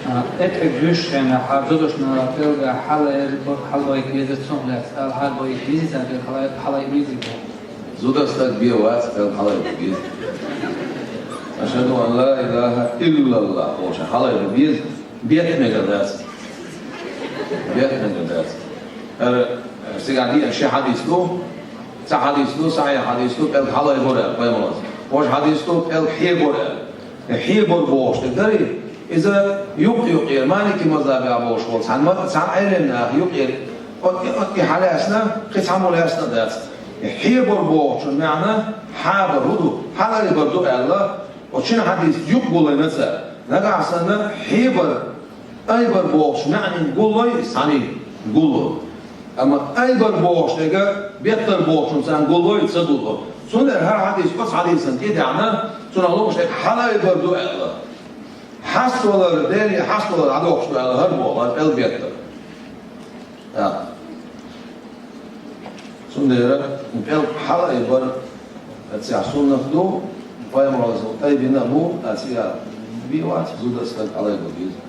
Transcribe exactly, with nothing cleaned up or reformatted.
А, тӀекӀел дуьйш хенахь, хьан зудашна пӀелгахь хьалаайбар, хьалабайта беза цунах лаьцна, хьалабайта беза, царна пӀелг хьала-, хьалаайбар беза боху. Зуда стаг бен вац, пӀелг хьалаайбар беза. Ашхаду ан ла илаха иллаллах олуш хьалаайбар беза, бетта мегар дац. Бетта мегар дац. ХӀара, э, цигахь деана ши хьадис ду, цхьа хьадис ду, сахьихь хьадис ду, пӀелг хьалаайбар аьлла пайхамарца. Воккха хьадис ду, пӀелг хьебар аьлла. Хьебар бохуш дерг дарий, иза юкъ-юкъера, малики мазхабехь болуш волу цхьана ма-, цхьана Ӏеламнаха юкъера, оцу, оцу хьалаьцна, кхин цхьаммо лаьцна а дац. Хьебар бохучун маьӀна хьабар хӀун ду, хьалаайбар ду аьлла, оцу шина хьадиса юкъ гулдина цара. Нагахь санна хьебар, айбар бохучу маьӀнина гуллой, цхьаьна гулло. Амма айбар бохуш дерг беттар бохучунна царна гуллой, ца гулло. Цундела хӀара хьадис оцу хьадисана тӀедеана, цунах лууш дерг хьалаайбар ду аьлла. Хьаставалар, Деле хьаставалар дӀадохуш ду аьлла хӀара боху, хӀара пӀелг беттар. ТӀаккха. Цундела пӀелг хьалаайбар цхьа суннат ду, пайхамарца тӀедеана а бу, а цигахь бен вац, зуда стаг хьалаайбар беза.